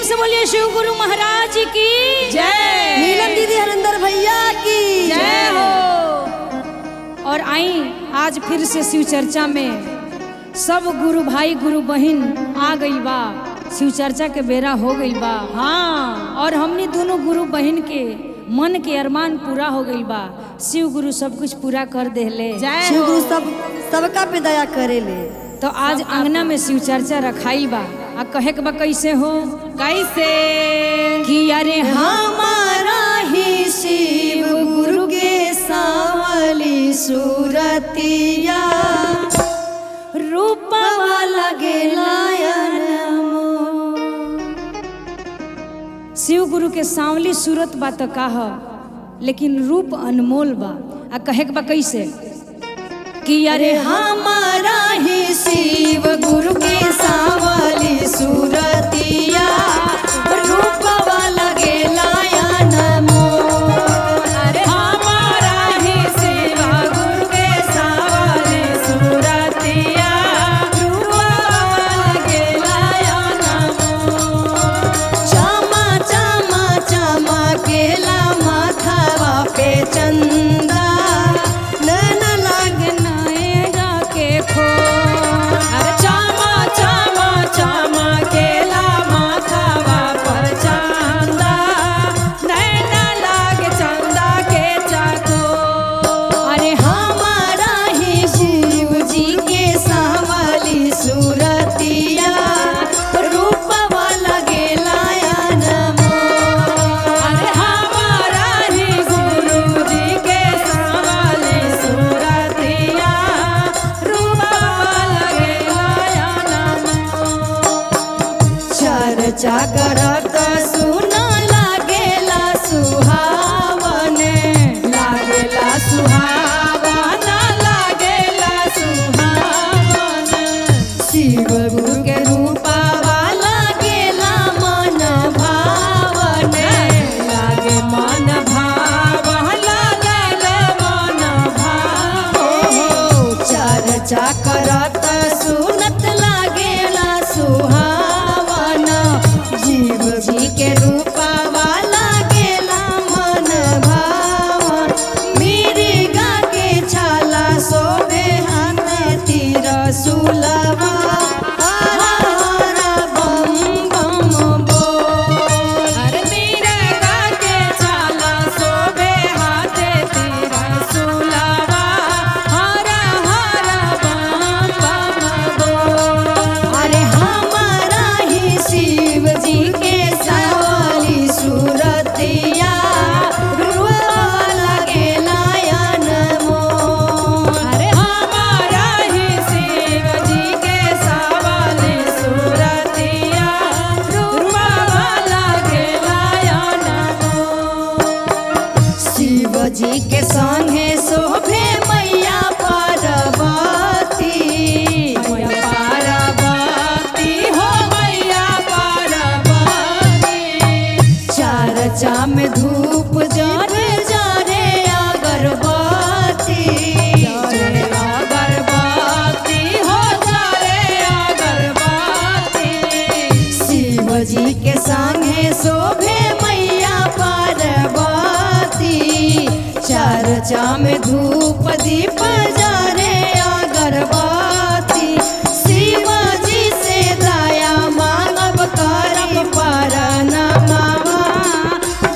से बोलिए शिव गुरु महाराज की जय। नीलम दीदी हरिंदर भैया की जय हो। और आई आज फिर से शिव चर्चा में सब गुरु भाई गुरु बहन आ गई बा। शिव चर्चा के बेरा हो गई बा। हाँ, और हमने दोनों गुरु बहन के मन के अरमान पूरा हो गई बा। शिव गुरु सब कुछ पूरा कर देले। जय शिव हो। गुरु सब सबका पे दया करेले। तो आज अंगना में शिव चर्चा रखाई बा। आ कहे के बा कैसे हो कैसे कि अरे हमारा ही शिव गुरु के सावली सूरतिया रूपवा लगेला शिव गुरु के सांवली सूरत बा तो काह, लेकिन रूप अनमोल बा। आ कहे के बा कैसे कि अरे हमारा ही शिव गुरु के सावली सूरतिया रूपवा लगेला अनमोल। अरे हमारा ही शिव गुरु के सावली सूरतिया रूपवा लगेला अनमोल। चमा चमा चमकेला माथावा पे चंदा नैन लाग नैना के खो। अरे चमा चमा चमकेला माथावा पर चंदा नैना लाग चंदा के चकोर। अरे हमारा ही शिव जी के सावली सूरतिया रूपवा लगेला अनमोल। अरे हमारा ही गुरु जी के सावली सूरतिया रूपवा लगेला अनमोल। चर्चा करत सुन लागेला सुहावन। लागेला सुहावन लागेला सुहावन। शिव गुरु के रूपवा लागेला मन भावन। लागे मन भावन लागेला मन भावन। हो चर्चा करत सुनत लागेला सुहावन। जीव जी के रूपवा लागेला मन भावन। मिर्गा के छाला शोभे हाथ तीर सुलवा हर हर बम बम बोल। अरे मिर्गा के छाला शोभे हाथे तीर सुलवा हर हर बम बम बोल। अरे हमारा ही शिव जी के सावली सूरतिया रूपवा लगेला अनमोल। अरे हमारा ही शिव जी के सावली सूरतिया रूपवा लगेला अनमोल। शिव जी के संगे शोभे मैया पार्वती। मैया पार्वती हो मैया पार्वती। चर्चा में धूप जरे जरे अगरबत्ती। जरे अगरबत्ती हो जरे अगरबत्ती। शिव जी के संगे शोभे मैया पार्वती। चर्चा में धूप दीप जरे अगरबत्ती। शिव जी से दया मांगब करब परनमावा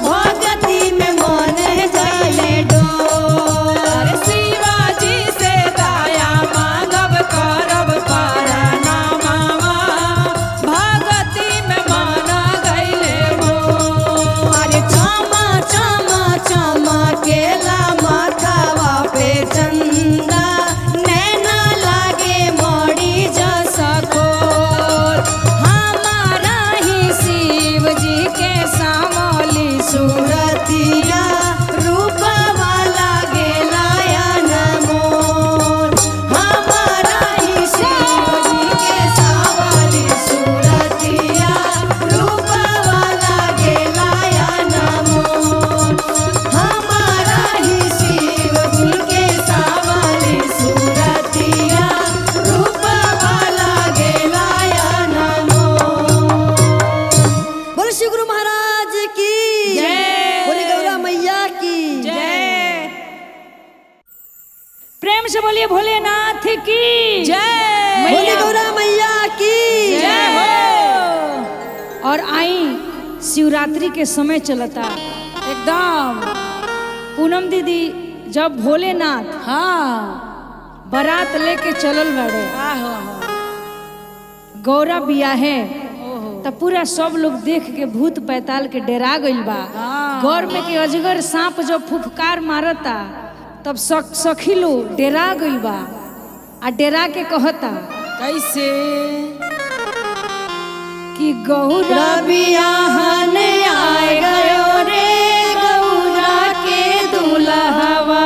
भगती में मन जाले डोल। अरे शिवाजी से दया मांगब करब परनामावा भगती में मन गइले मोर। अरे चमा चमा चमकेला माथावा पे चंदा नैना लागे। बोलिए भोलेनाथ की जय। बोले गौरा मैया की जय हो। और आई शिवरात्रि के समय चलता एकदम। पूनम दीदी जब भोलेनाथ हाँ बारात लेके चलल बाड़े आहो गौरा बियाहे ओहो त पूरा सब लोग देख के भूत पैताल के डरा गइल बा। हाँ। गौर में के अजगर सांप जब फुफकार मारता तब सखी लोग डरा गइल बा आ डरा के कहता कैसे कि गौरा बियाहन आए गयो रे गौरा के दुल्हवा,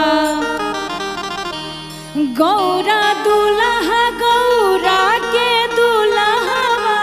गौरा दुल्हा गौरा के दुल्हवा।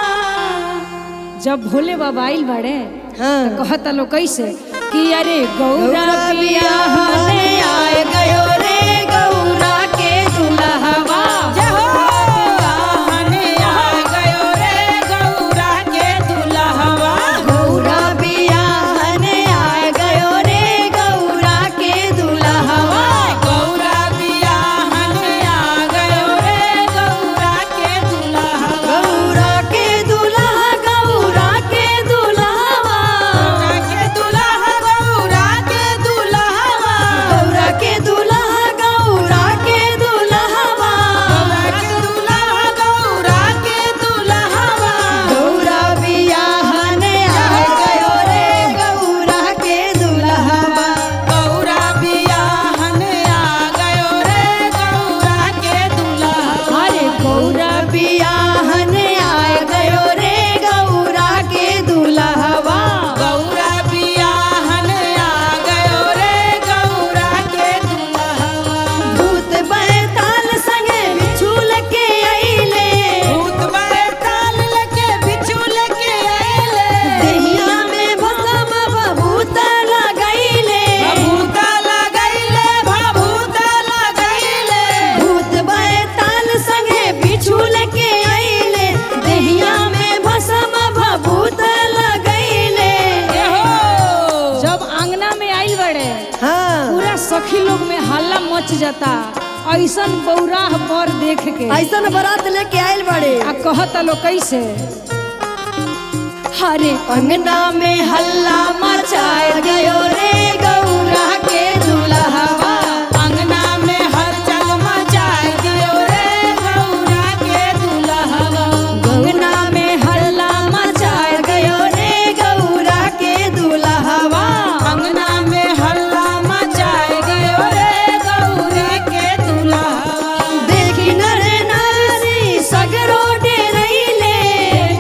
जब भोले बाबा आइल बाड़े हाँ। कहता लोग कैसे कि अरे गौरा गौरा बियाहन बियाहन आए गयो रे गौरा के दुल्हवा, जय हो। बियाहने आ गयो रे गौरा के दुल्हवा, गौरा बियाहन आए गयो रे गौरा के दुल्हवा, गौरा बियाहने आ गयो रे गौरा के दुल्हवा, गौरा के दुल्हा गौरा के दुल्हवा, गौरा के दुल्हा गौरा के दुल्हवा, गौरा के दुल्हा गौरा के दुल्हवा, गौरा के दुल्हा गौरा के दुल्हवा, गौरा बियाहन आए गयो रे गौरा के दुल्हवा, गौरा बियाहने आ गयो रे गौरा के दुल्हवा, अरे गौरा बियाहन आए गयो रे गौरा के दुल्हवा, गौरा बियाहने आ गयो रे गौरा के दुल्हवा। भूत बैताल संगे बिछुल के अइले, भूत बैताल लेके बिच्छू लेके आइले, देहिया में भस्म भभूत लगैले, भभूता लगैले भभूता लगैले, भूत बैताल संगे बिछुल के अइले, देहिया में भस्म भभूत लगैले। हो। जब आंगना में आइल बड़े हाँ पूरा सखी लोग में हल्ला मच जाता ऐसन बौराह पर देख के ऐसन बारात लेके आइल बड़े। आ कहता लोग कैसे हरे अंगना में हल्ला मचाए गयो रे गौरा के दुल्हवा, अंगना में हलचल मचाए दियो रे गौरा के दुल्हवा, अंगना में हल्ला मचाए गयो रे गौरा के दुल्हवा, अंगना में हल्ला मचाए गयो रे गौरा के दुल्हवा। देखी नर नारी सगरो डेरैले,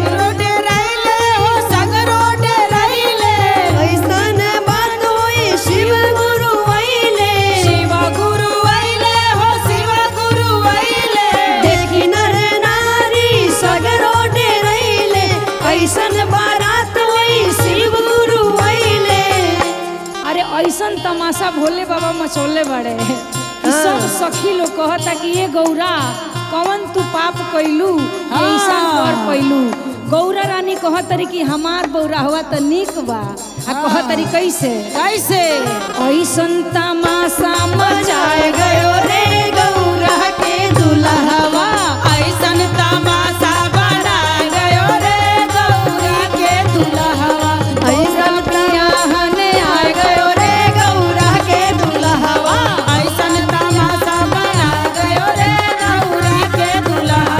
सगरो डेरैले हो सगरो डेरैले, ऐसन बात होई शिव गुरु अइले, शिव गुरु अइले हो शिव गुरु अइले, देखी नर नारी सगरो डेरैले, ऐसन बारात होई शिव गुरु अइले। अरे ऐसन तमाशा भोले बाबा मचौले बड़े कि सब सखी लोग कहता कि ये गौरा कौन तू पाप कैलू ऐसा कर पैलू। गौरा रानी कहतरी कि हमार बौराहवा त निक बा आ कहतरी कैसे कैसे ऐसन तमाशा मचाए गयो रे गौरा के दुल्हवा, ऐसन तमाशा बना गयो रे गौरा के दुल्हवा, ऐसन बियाहन आए गयो रे गौरा के दुल्हवा, ऐसन तमाशा बना गयो रे गौरा के दुल्हवा,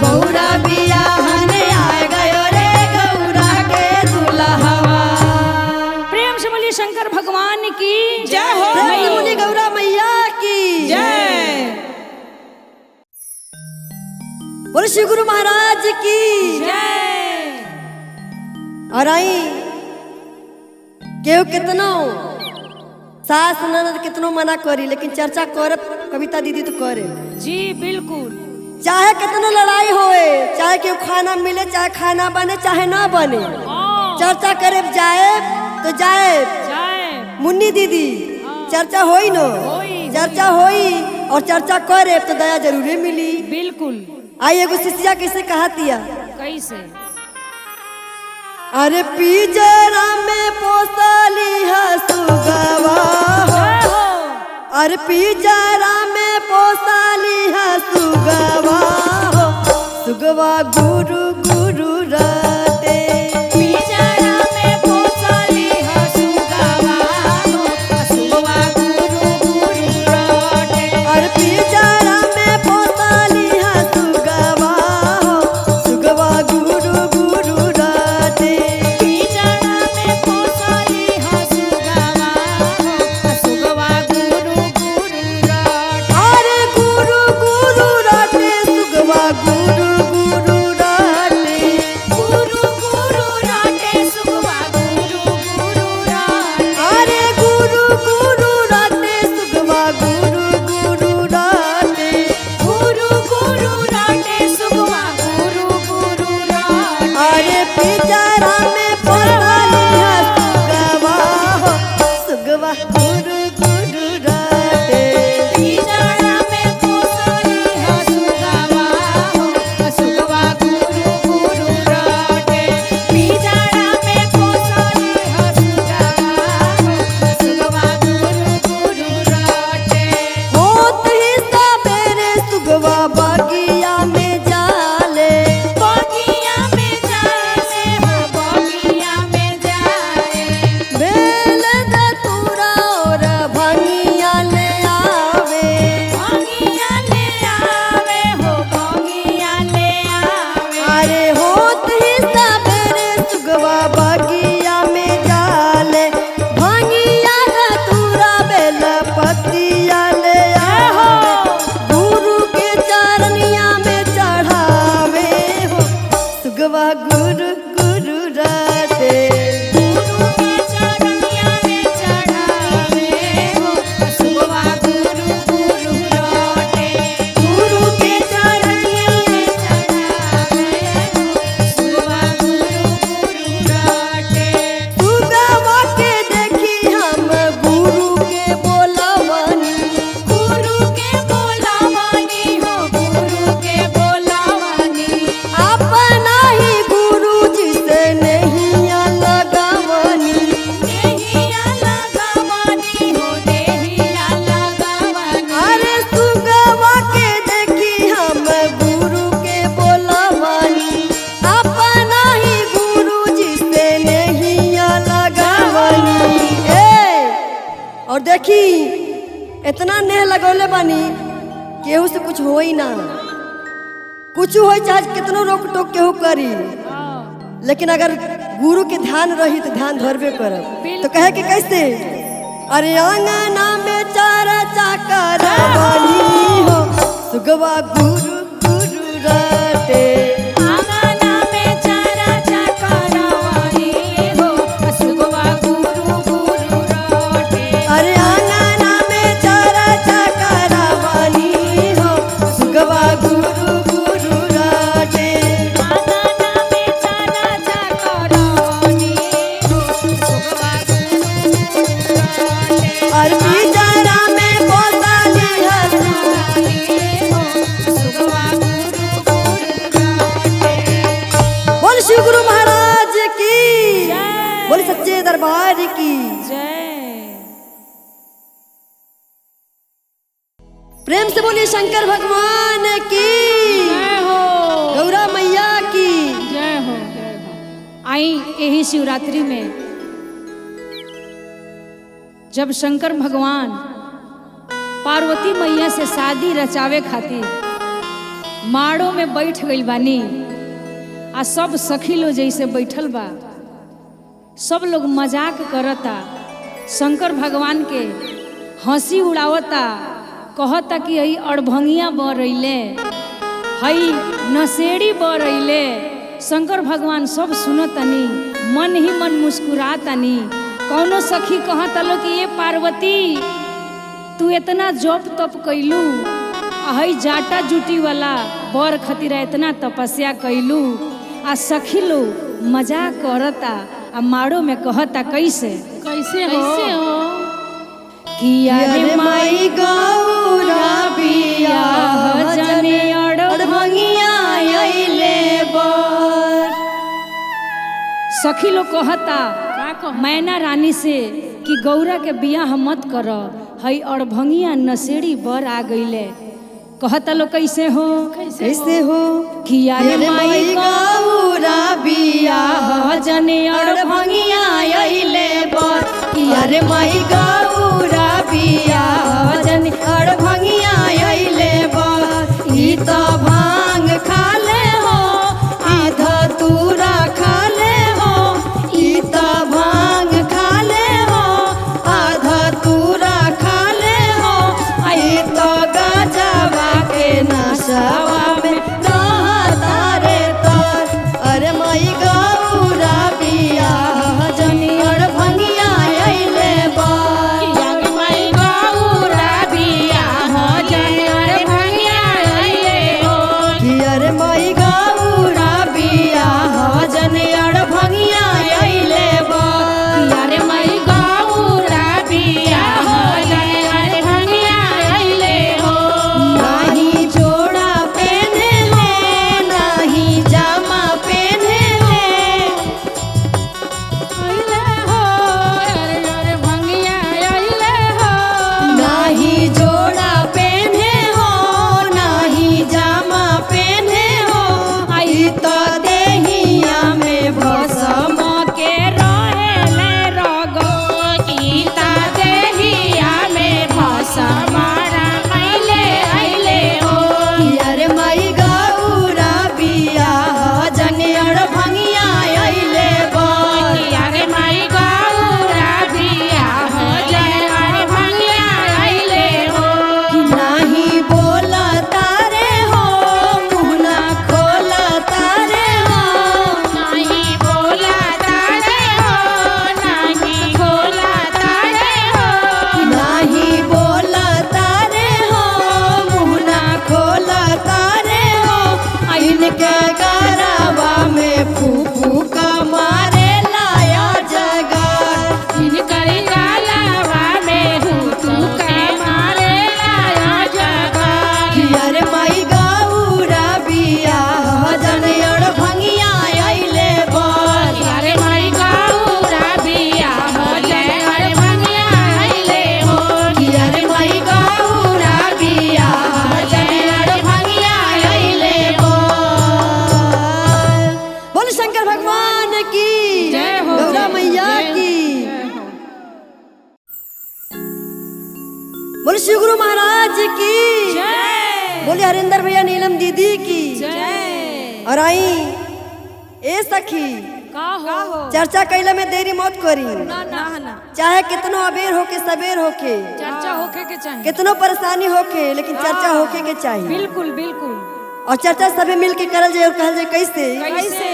गौरा बियाहन आए गयो रे गौरा के दुल्हवा। प्रेम से बोलिए शंकर भगवान की जय हो। प्रेम से बोलिए गौरा मैया की जय। बोलो श्री गुरु महाराज की जय। और आई केहू कितनो सास ननद कितनो मना करी लेकिन चर्चा कर कविता दीदी तो करे जी बिल्कुल। चाहे कितनो लड़ाई होए, चाहे केहू खाना मिले, चाहे खाना बने चाहे ना बने, चर्चा करे जाए तो जाए। जाए मुन्नी दीदी चर्चा होई नो, होई, चर्चा होई और चर्चा करे तो दया जरूरी मिली। बिल्कुल। आई एगो शिष्या कैसे कहतिया कैसे अरे पिजरा में पोसली हसुगवा, जय हो। अरे पिजरा में पोसली सुगवा हो, सुगवा गुरु गुरु रटे। पिंजरा में पोसली ह सुगवा हो, सुगवा गुरु गुरु रटे। और पिंजरा में पोसली ह सुगवा हो, सुगवा गुरु गुरु रटे। पिंजरा में पोसली ह सुगवा हो, सुगवा गुरु गुरु रटे। अरे गुरु गुरु रटे, सुगवा गुरु गुरु रटे। गुरु गुरु रटे, सुगवा गुरु गुरु रटे। अरे गुरु गुरु रटे, सुगवा गुरु गुरु रटे। गुरु गुरु रटे, सुगवा गुरु गुरु रटे। अरे पिंजरा में पोसली ह सुगवा हो, सुगवा गुरु गुरु रटे। पिंजरा में पोसली ह सुगवा हो, सुगवा गुरु गुरु रटे। पिंजरा में पोसली ह सुगवा हो, सुगवा गुरु गुरु रटे। होत ही सबेरे सुगवा बगिया में जाले। बगिया में जाए हो, बगिया में जाए। बेल धतूरा और भंगिया ले आवे। बगिया ले आवे हो, बगिया ले आवे। अरे होत ही सबेरे सुगवा बगिया में जाले, भंगिया धतूरा बेल पतिया ले आवे। गुरु के चरनिया में चढ़ावे हो, सुगवा गुरु गुरु रटे। गुरु के चरनिया में चढ़ावे हो, सुगवा गुरु गुरु रटे। गुरु के चरनिया में चढ़ावे हो, सुगवा गुरु गुरु रटे। सुगवा के देखी हम गुरु के बोलवनी। गुरु के बोलावानी हो, गुरु के बोलावानी। अपना ही गुरु जी से नहीं लगवनी। देहिया लगावानी हो, देहिया लगावानी। अरे सुगवा के देखी हम गुरु के बोलवनी, अपना ही गुरु जी से नहीं लगवनी। ए और देखी इतना नेह लगौले बानी केहू से कुछ हो ही ना, कुछ हो चाहे कितनो रोक टोक केहू करी, लेकिन अगर गुरु के ध्यान रही तो ध्यान धरबे करब। तो कहे के कैसे, अरे आंगना में चारा चाकर बनी हो, सुगवा गुरु गुरु रटे। आंगना में चारा चाकरवानी हो, सुगवा गुरु गुरु रटे। अरे आंगना में चारा चाकर बनी हो, सुगवा गुरु गुरु रटे। आंगना में चारा चाकरवानी हो, सुगवा गुरु गुरु रटे। और पिंजरा में पोसली ह हो, सुगवा गुरु गुरु रटे। बोल शिव गुरु महाराज की, जय। बोल सच्चे दरबार की जय। प्रेम से बोलिए शंकर भगवान की, जय हो, गौरा मैया की जय हो, जय हो। आई यही शिवरात्रि में जब शंकर भगवान पार्वती मैया से शादी रचावे खातिर माड़ो में बैठ गइल बानी, आ सब सखी लोग जैसे बैठल बा, सब लोग मजाक करता, शंकर भगवान के हंसी उड़ावता, कहता कि हई अड़भंगिया बरैले, हई नसेड़ी बरैले। शंकर भगवान सब सुनतनी, मन ही मन मुस्कुरातनी। कौनो सखी कहता लो कि ये पार्वती तू इतना जप तप कैलू, हई जाटा जुटी वाला बर खतिर इतना तपस्या कैलू, आ सखी लो मजाक करता आ मारो में कहता कैसे कैसे हो, कैसे हो कि अरे माई गौरा बियाह जने अड़भंगिया अइले बर। सखी लोग कहता मैना रानी से कि गौरा के बियाह मत कर, हई अड़भंगिया नसेड़ी बर आ गईले। कहता लो कैसे हो, कैसे हो? कि अरे माई गौरा बियाह जने अड़ भंगिया अइले बर, कि अरे माई गौरा बियाह जने अड़ भंगिया अइले बर। ई त भांग खाले हो, ई धतूरा खाले हो, ई त भांग खाले हो, आ धतूरा खाले हो, ई त गजवा के नशवा में रहता रे तर। अरे माई गौरा बियाह जनी अड़ भंगिया अइले बर। माई गौरा बियाह जने अड़ भंगिया अइले हो। कि अरे माई गौरा बियाह जनी अड़ भंगिया अइले बर। अरे माई गौरा बियाह जने अड़ भंगिया अइले हो। नाही जोड़ा पहने हो, नाही जामा पहने हो, अइले हो, अरे अरे भंगिया अइले हो। नाही जोड़ा पहने हो, नाही जामा पहने हो, आई तो देहिया में भसम के रहेले रगो। गीता देहिया में भसमारा मैले अइले हो। अरे माई गौरा बियाह जने अड़ भंगिया अइले बर। अरे माई गौरा बियाह जने अड़ भंगिया अइले हो। नाही बोला तारे हो, मुँह ना खोला तारे हो, नाही बोला तारे हो, नाही खोला तारे हो। नाही बोला तारे हो, मुँह ना खोला तारे हो, इनके गरबा में फूफू का मारे लाया जगा। इनकर गालावा में हुतु का मारे लाया जगा। अरे माई गौरा बियाह जने अड़ भंगिया अइले बर। अरे माई गौरा बियाह जने अड़ भंगिया अइले हो। अरे माई गौरा बियाह जने अड़ भंगिया अइले बर। बोल शंकर भगवान की जय हो, गौरा जय, मैया जय, की। जय हो। बोल शिव गुरु महाराज की। जय। बोले हरिंदर भैया नीलम दीदी की। जय। और आई ए सखी, का हो? चर्चा कैला में देरी मत करी, ना ना ना, चाहे कितनो अबेर होके सबेर होके, चर्चा होके के चाहिए, कितनो परेशानी होके, लेकिन चर्चा होके के चाहिए। बिल्कुल बिल्कुल। और चर्चा सभी मिल के करल जाए और कहल जाए कैसे? कैसे?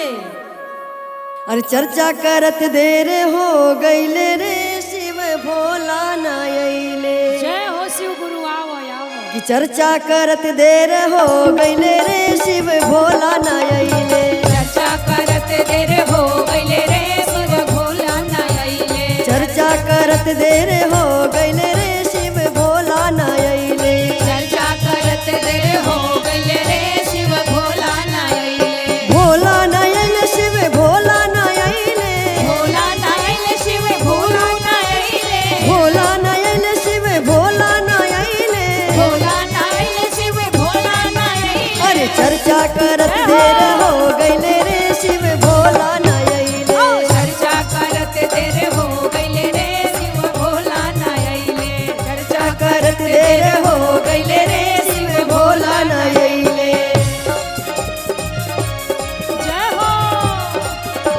अरे चर्चा करत देर हो गईले रे शिव भोला ना अइले। जय हो शिव गुरु, आओ आओ। कि चर्चा करत देर हो गईले रे शिव भोला ना अइले। चर्चा करत देर हो गइले रे शिव भोला ना अइले। चर्चा करत देर हो गईले रे शिव भोला ना अइले। चर्चा करत देर हो गइले रे शिव भोला ना अइले। भोला ना अइले शिव भोला ना अइले। भोला ना अइले शिव भोला ना अइले। भोला ना अइले शिव भोला ना अइले। भोला ना अइले शिव भोला ना अइले। अरे चर्चा करत देर हो गईले रे शिव भोला ना अइले। चर्चा करत देर हो गइले रे शिव भोला ना अइले। चर्चा करत देर हो गईले रे शिव भोला ना अइले। जय हो।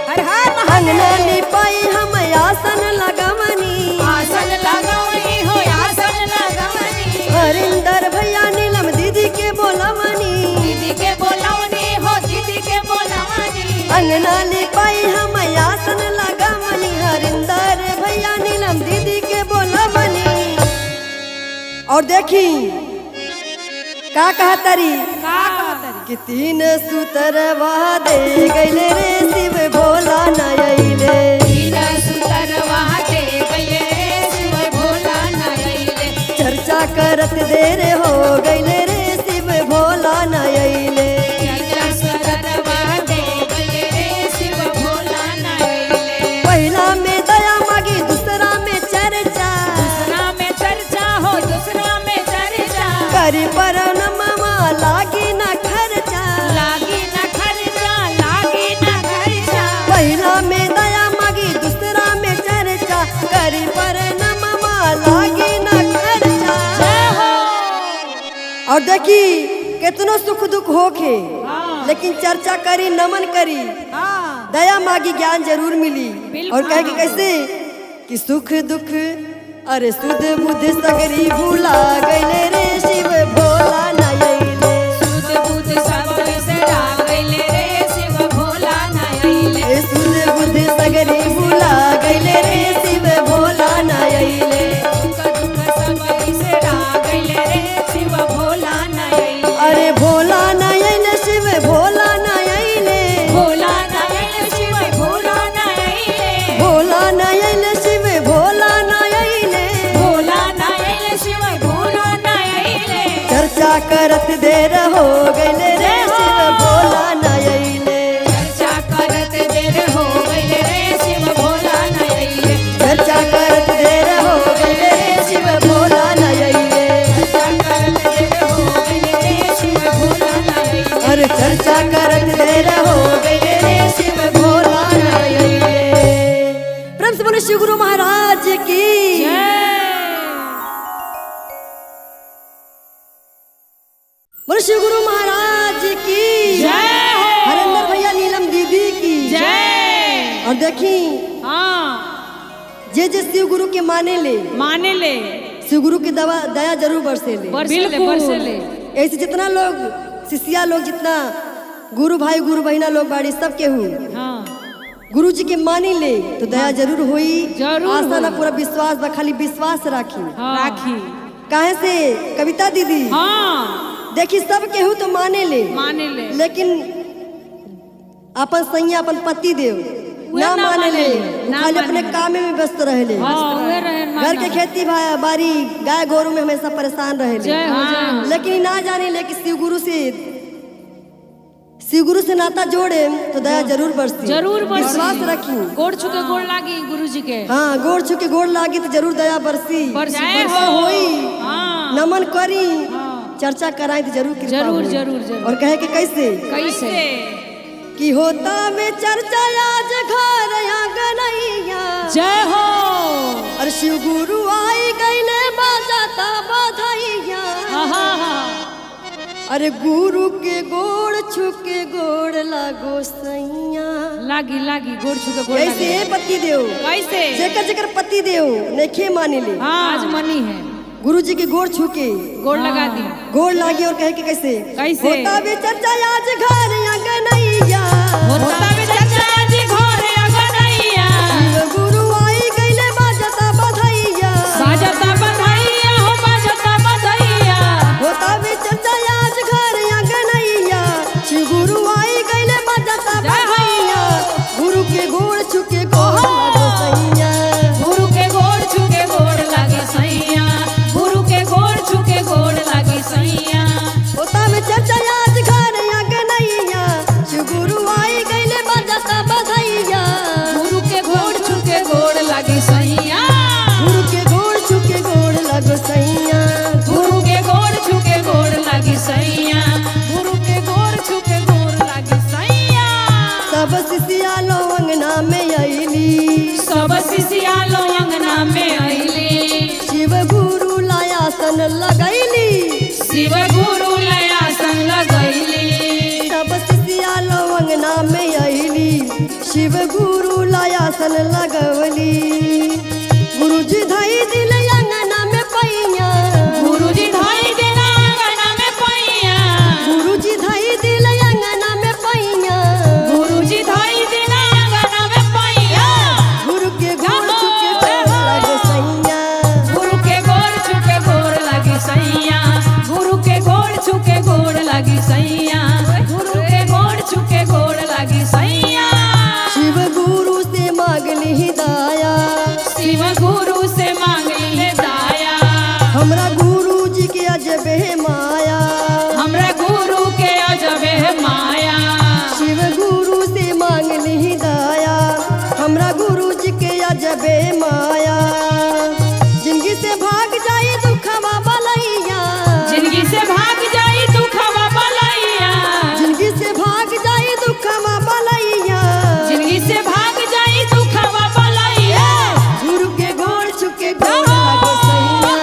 हर हर अंगना लिपाई हम आसन लगवनी, आसन लगवनी हो आसन लगवनी। हरिंदर भैया नीलम दीदी के बोलवनी। दीदी के बोलवनी हो दीदी के बोलवनी। अंगना लिपाई हम आसन लगवनी, हरिंदर भैया नीलम दीदी के बोलवनी। और देखी का कहा तरी का कहतरी? कि तीन सुतरवा दे गईले रे शिव भोला ना अइले। तीन सुतरवा दे गइले रे शिव भोला ना अइले। चर्चा करत देर हो गईले रे शिव भोला ना अइले। चर्चा सुतरवा दे गइले रे शिव भोला ना अइले। पहिला में दया मांगी, दूसरा में चर्चा, दूसरा में चर्चा हो दूसरा में चर्चा। करी पर नमः देखी कितनो सुख दुख होखे, लेकिन चर्चा करी, नमन करी, दया मागी, ज्ञान जरूर मिली। और कहे कि कैसे कि सुख दुख अरे सुध बुध सगरी भूला गईले रे शिव भोला न अइले। सुध बुध सब बिसरा गइले रे शिव भोला न अइले। ए सुध बुध सगरी भूला गईले रे शिव भोला न अइले। सुख दुख सब बिसरा गइले रे शिव भोला न अइले। अरे भोला न अइले शिव भोला न अइले। भोला न अइले शिव भोला न अइले। भोला न अइले शिव भोला न अइले। भोला न अइले शिव भोला न अइले। चर्चा करत देर हो गईले रे शिव भोला न अइले। चर्चा करत देर हो गइले रे शिव भोला न अइले। चर्चा करत देर हो गईले रे शिव भोला न अइले। चर्चा करत देर हो गइले रे शिव भोला न अइले। अरे चर्चा करत देर हो गईले रे शिव भोला न अइले। प्रेम से बोलो शिव गुरु महाराज की। बोलो शिव गुरु महाराज की। जय हो। हरेंद्र भैया नीलम दीदी की जय। और देखी हाँ जे जे शिव गुरु के माने ले, माने ले, शिव गुरु की दवा दया जरूर बरसे ले। बरसे ले, बरसे ले। ऐसे जितना लोग शिष्या लोग, जितना गुरु भाई गुरु बहिना लोग बाड़ी सब केहू हाँ गुरु जी के मानी ले तो दया जरूर होई। जरूर आस्था ना होई। पूरा विश्वास बा, खाली विश्वास राखी। हाँ। राखी काहे से कविता दीदी हाँ देखी सब केहू तो माने ले, माने ले, लेकिन अपन सैया अपन पति देव ना ना माने ले, माने ले, ना खाली अपने माने ले। काम में व्यस्त रहे ले। हाँ उहे रहे घर के खेती बाड़ी गाय गोरू में हमेशा परेशान रहे ले। जय हो, जय हो। लेकिन ना जाने ले कि शिव गुरु से, शिव गुरु से नाता जोड़े तो दया जरूर बरसी। जरूर बरसी। विश्वास रखी। गोड़ छुके गोड़ लागी गुरु जी के। हाँ गोड़ छुके गोड़ लागी तो जरूर दया बरसी। बरसी, कृपा बरसी। होई। हाँ नमन करी, हाँ। चर्चा कराई तो जरूर कृपा जरूर, होई। जरूर, जरूर। और कहे के कैसे कैसे कि होता में चर्चा आज घर आंगनैया। जय हो। और शिव गुरु आई गईले बाजाता बधाइया। आहा हा। अरे गुरु के गोड़ छुके गोड़ लागो सैया। लागी लागी गोड़ छुके गोड़ लागी। ऐसे पति देव कैसे जेकर जेकर पति देव नइखे माने ले, हाँ आज मनी है गुरु जी के गोड़ छुके गोड़ लगा दी, गोड़ लागी। और कहे के कैसे कैसे? होता भी चर्चा आज घर आंगनैया। होता बे चर्चा आज घर आंगनैया। शिव गुरु आई गईले बाजता बधाइया। बाजता बधाइया हो बाजता बधाइया। होता भी चर्चा आज घर आंगनैया। शिव गुरु आई गईले बाजता बधाइया। गुरु के गोड़ छुके गोड़ लागो सैया। गुरु के गोड़ छुके गोड़ लागे सैया। गुरु के गोड़ छुके गोड़ लागे सैया। होता में चर्चा आज घर आंगनैया। शिव गुरु आई गईले बाजता बधाइया। गुरु के गोड़ छुके गोड़ लागे सैया। गुरु के गोड़ छुके गोड़ लागो सैया। गुरु के गोड़ छुके गोड़ लागे सैया। गुरु के गोड़ छुके गोड़ लागे सैया। सब शिष्या लो अंगना में आईली। सब शिष्या लो अंगना में आईली। शिव गुरु लाया सन लगैली। शिव गुरु लया संग लगैली। सब शिष्या लो अंगना में आईली। शिव गुरु लाया सन लगवली। गुरुजी धाई दिल अंगना में पैया। गुरुजी धाई देना अंगना में पैया। गुरुजी धाई दिल अंगना में पैया। गुरुजी धाई देना अंगना में पैया। गुरु के गोड़ छुके गोड़ लागो सैया। गुरु के गोड़ छुके गोड़ लागे सैया। गुरु के गोड़ छुके गोड़ लागे सैया। गुरु के गोड़ छुके गोड़ लागे सैया। शिव गुरु से मांगली दाया। शिव गुरु से मांगली दाया। हमरा गुरु जी के अजबे माया। हमरा गुरु के अजबे माया। शिव गुरु से मांगली दाया। हमरा गुरु जी के अजबे माया। जिंदगी से भाग जाई दुखवा बलैया। जिंदगी से भाग जाई दुखवा बलैया। जिंदगी से भाग जाई दुखवा बलैया। जिंदगी से भाग जाई दुखवा बलैया। गुरु के गोड़ छुके गोड़ लागो सैया।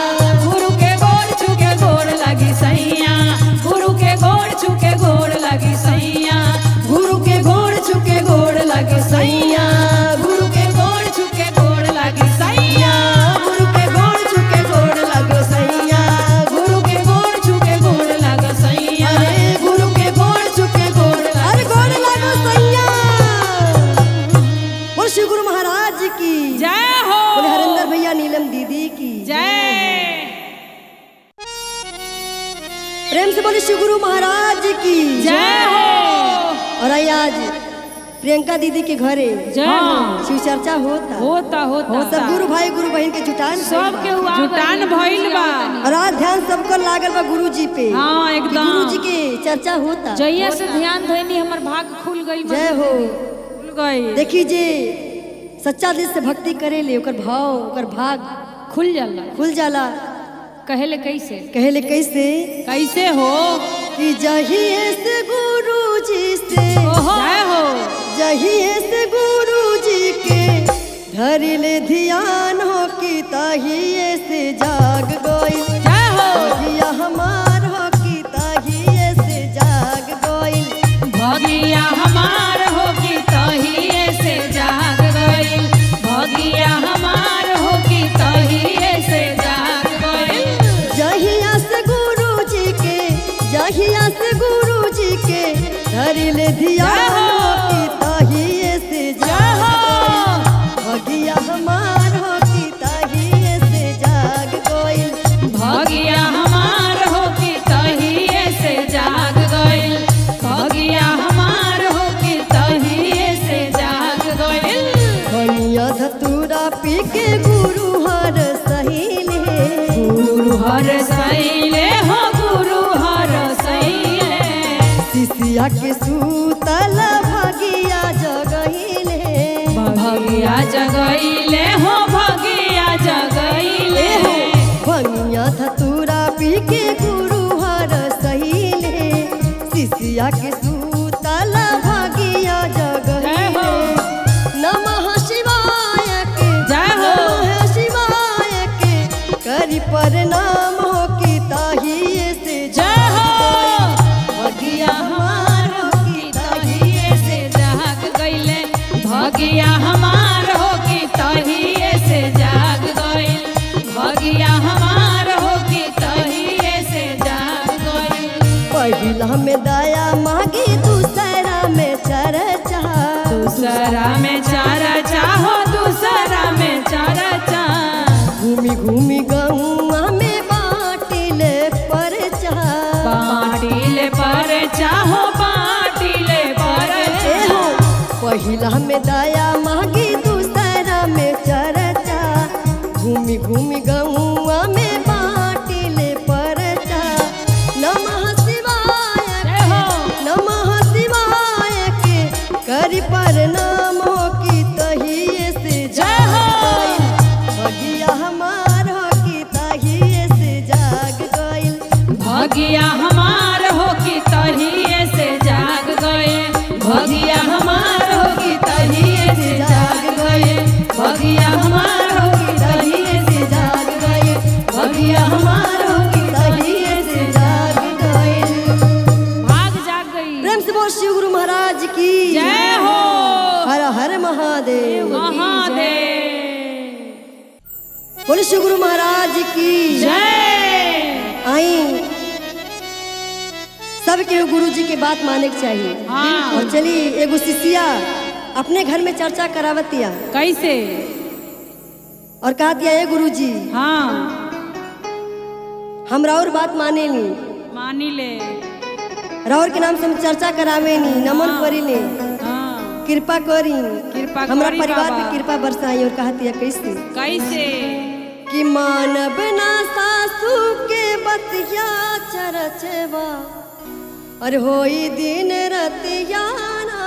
गुरु के गोड़ छुके गोड़ लागी सैया। शिव गुरु महाराज की जय हो। बोले हरिंदर भैया नीलम दीदी की जय। प्रेम से बोले शिव गुरु महाराज की जय हो। और आई आज प्रियंका दीदी के घरे जय हो। शिव चर्चा होता होता होता सब गुरु भाई गुरु बहन के जुटान भइल सब बा। के हुआ जुटान भइल बा। और आज ध्यान सबको लागल बा गुरु जी पे। हाँ, एकदम। गुरु जी के चर्चा होता। जइया से ध्यान धइनी हमर भाग खुल गई। जय हो। खुल गई। देखी जे सच्चा दिल से भक्ति करे ले ओकर भाव ओकर भाग खुल जाला। खुल जाला। कहेले कैसे? कहेले कैसे? कैसे हो? कि जहिए से गुरु जी से जय हो। जहिए से गुरु जी के धरिले ध्यान हो कि ताहिए से जाग गइल। जय हो। भगिया हमार हो कि ताहिए से जाग गइल। भगिया हमार हो कि तहिए से जाग गइल। भगिया हमार हो कि तहिए से जाग गइल। जहिया से गुरु जी के जहिया से गुरु जी के धरिले ध्यान हो कि ताहिए से जाग गइल। भगिया हमार हो कि ताहिए से जाग गइल। भगिया हमार हो कि तहिए से जाग गइल। भगिया हमार हो कि तहिए से जाग गइल। भनिया धतूरा पी के गुरु हर सहीले। गुरु हर सैले हो गुरु हर सैले। सिसिया के सूतल भगिया जगहिले। भगिया जगैले हो भगिया जगैले। भनिया धतूरा पी के गुरु हर सहीले। सिसिया के सूतल भगिया जगहिले। नमः शिवाय के जय हो। नमः शिवाय के करी प्रणाम हो कि ताहिए से जय हो। भगिया हमार हो कि तहिए से जाग गइले। भगिया हमार हो कि तहिए से जाग गइल। भगिया हमार हो कि तहिए से जाग गइल। पहिला में दया मांगी दूसरा में चर्चा। दूसरा में चारा चाहो दूसरा में चारा चाह। घूमी घूमी गहुआ में बाटिले परचा। बाटिले पर चाहो बाटिले पर ए हो पहिला में दया मांगी दूसरा में चर्चा। घूमी घूमी गहुआ में बाटिले परचा। नमः शिवाय जय हो। नमः शिवाय के करी प्रणाम हो कि तहिए से जय हो। गइल। भगिया हमार हो कि तहिए से जाग गइल। भगिया हमार हो कि तहिए से जाग गए। भगिया हमार हो कि तहिए से जाग गए। भगिया हमार हो कि तहिए से जाग गए। भगिया हमार हो कि तहिए से जाग गए। भाग जाग गई। प्रेम से बोल शिव गुरु महाराज की जय हो। हर हर महादेव। महादेव। बोले शिव गुरु महाराज की जय। आई सबके गुरु जी के बात माने के चाहिए। हाँ। और चली एगो शिष्या अपने घर में चर्चा करावतिया। कैसे? और कहा दिया ए गुरु जी हाँ हम राउर बात माने ली। मानी ले। राउर के नाम से हम चर्चा करावे नी नमन करी ले। हाँ कृपा करी कृपा हमरा करी परिवार बाबा। पे कृपा बरसाई। और कहा दिया कैसे? कैसे? कि मानब ना सासू के बतिया चरचवा और होई दिन रतिया ना।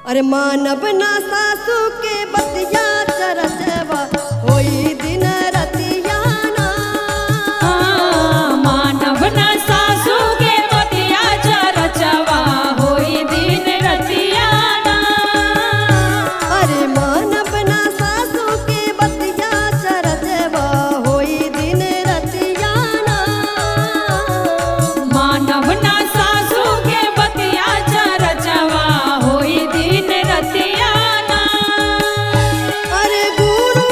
अरे मानब ना सासू के बतिया चरचवा होई दिन रतिया ना। मानव न सासू के बतिया चरचवा होई दिन रतिया ना। अरे मानब ना सासू के बतिया चरचवा होई दिन रतिया ना। मानव न सासू के बतिया चरचवा होई दिन रतिया ना। अरे गुरु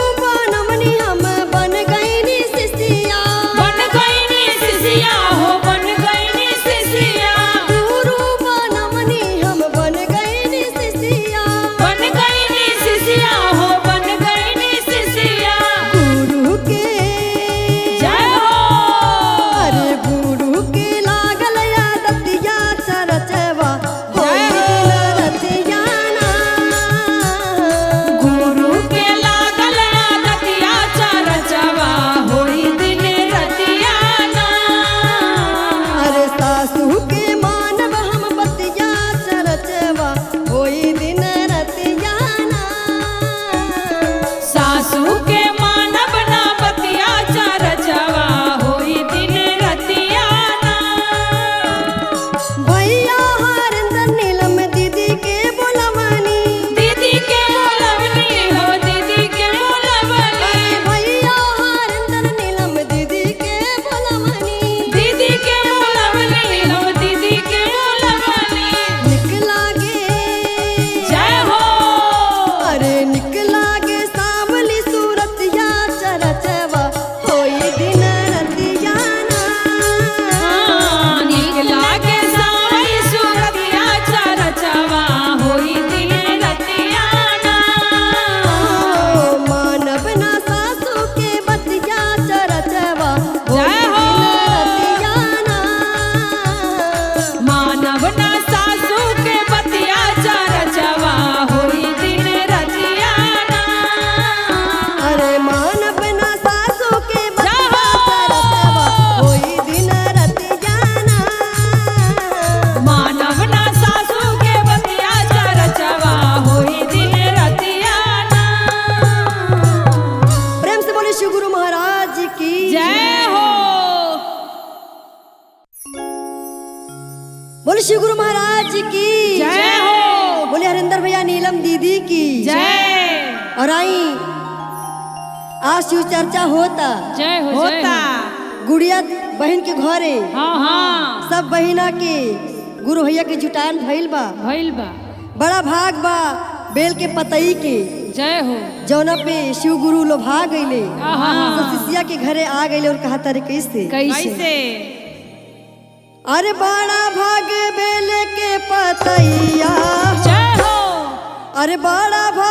और आई आज शिव चर्चा होता जय हो जय होता हो। गुड़िया बहन के घरे हाँ हाँ सब बहिना के गुरु भैया के जुटान भइल बा। भइल बा। बड़ा भाग बा बेल के पतई के जय हो। जौना पे शिव गुरु लोभा गईले। आहा। सब शिष्या के घरे आ गईले और कहा तारे कैसे कैसे कैसे अरे बड़ा भाग बेल के पतैया जय हो। अरे बड़ा भाग